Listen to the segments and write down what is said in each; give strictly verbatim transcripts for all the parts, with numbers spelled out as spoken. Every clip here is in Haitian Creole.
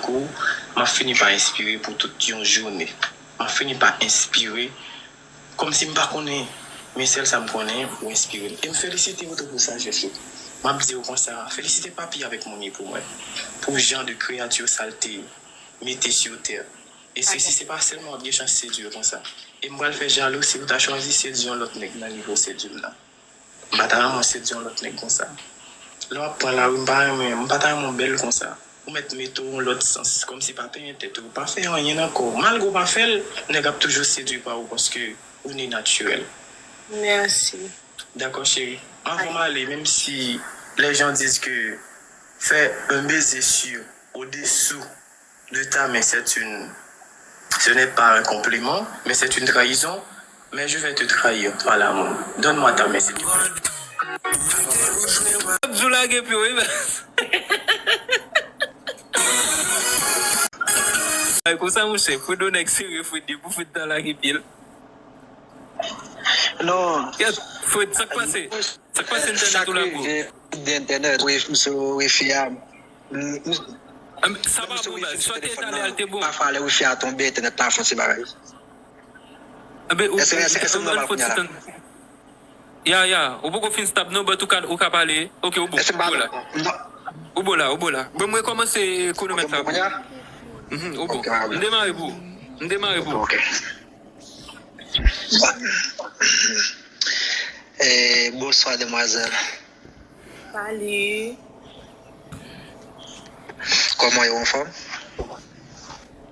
Kou, m ap fini pa enspire pou tout yon jounen. M ap fini pa enspire, kòmsi m pa konnen, men sèl sa m konnen, ou enspire m. E m felisite ou tou pou sajès ou. M ap di w konsa, felisite papi avèk manmi pou mwen, pou jan de kreyati sa l te mete sou tè. E sesi, se pa sèlman w ap gen chans sedui l konsa. E m pral fè jalou si w ta chwazi sedui yon lòt nèg nan nivo sedui m nan. M pa ta renmen w sedui yon lòt nèg konsa. Lè w ap pran lari, m pa renmen, m pa ta renmen w bèl konsa. Ou mèt mete w yon lòt sans, kòmsi pa penyen tèt ou, pa fè anyen nan kò w. Malgre w pa fè l, nèg ap toujou sedui pa ou paske ou ne natirèl. Mèsi. Dakò, cheri. Anvan m ale, menm si les gens disent que faire un baiser sur, au-dessous de ta main, c'est une, ce n'est pas un compliment, mais c'est une trahison, mais je vais te trahir par l'amour. Donne-moi ta main, s'il te plaît. Ap di w lage pye w, wi. Ay, konsa, monchè, Fredo nèg serye, Fred, depi Fred ta lage pye l. Non. Yes, Fred, sa k pase? Sa k pase entènèt ou la, bro? Sa k rive de entènèt, wi, m sou wifi a. M, m, Sa pa bon, baz. Sa te etale a, l te bon. Pafwa, lè wifi a tonbe, entènèt pa fè yon ti bagay. Enben, ou, Èske, èske, èske m nòmal kounye a la? Ya, ya. Ou poko fin stop non, but ou ka, ou ka pale. Ok, ou bon. Èske m pa nòmal? Ou bon la, ou bon la. Bon, mwen kòmanse kwonomèt sa pou ou. Mhm, ou bon. Ok, m demare pou ou. M demare pou ou. Ok. Eh, bonsoir, demoiselle. Salut. Kòman yo, anfòm?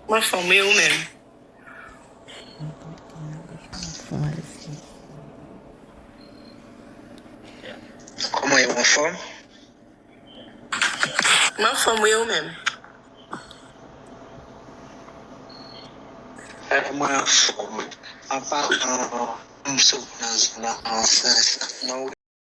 Mwen anfòm, e ou menm? Kòman yo, anfòm? Mwen anfòm, wi, ou menm? Eh, mwen anfòm. Apa, m sot nan zòn nan, nan, nan,